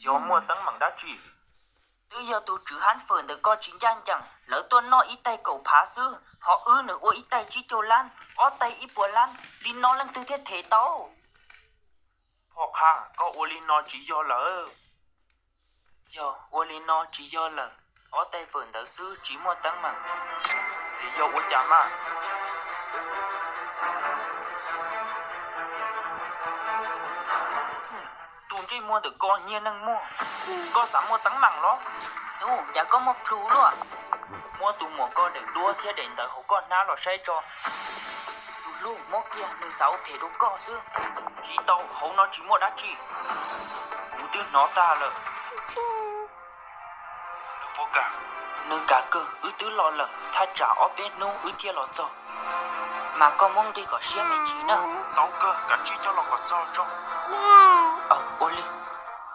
Yog muaj teeb meem dab tsi? Twb yog tus tswv hab fawm ntawm koj tsis ncaj ncees, lawv tuaj noj ib tais kaum phav xwb, ho wb nws ua ib tais tsib caug lab, ob tais ib puas lab, li no leej twg thiaj them tau? Phoj Qha, koj ua li no tsis yog lawm. Yog ua li no tsis yog lawm, ob tais fawm ntawd xwb tsis muaj teeb meem. Es yog ua cas mas? Tus ntsej muag ntawm koj nyiag neeg muag, koj xav muaj teeb meem los? Ub, cas koj muaj plhu luaj? Muab tus muam koj daim duab thiab daim ntawv hauv koj hnab los saib tso. Tus hlub, muab kiag, nws xav ua phem rau koj xwb. Tsis tau, hauv no tsis muaj dab tsi. Kuv twb hnov tag lawm. Nws kav kawg, wb twb los lawm, thaj tsam ob peb hnub wb thiaj los txog. Mas koj muab nqi kom siab me ntsis na. Tau kawg, kav tsij coj los kom txog tso. Aw, ua li.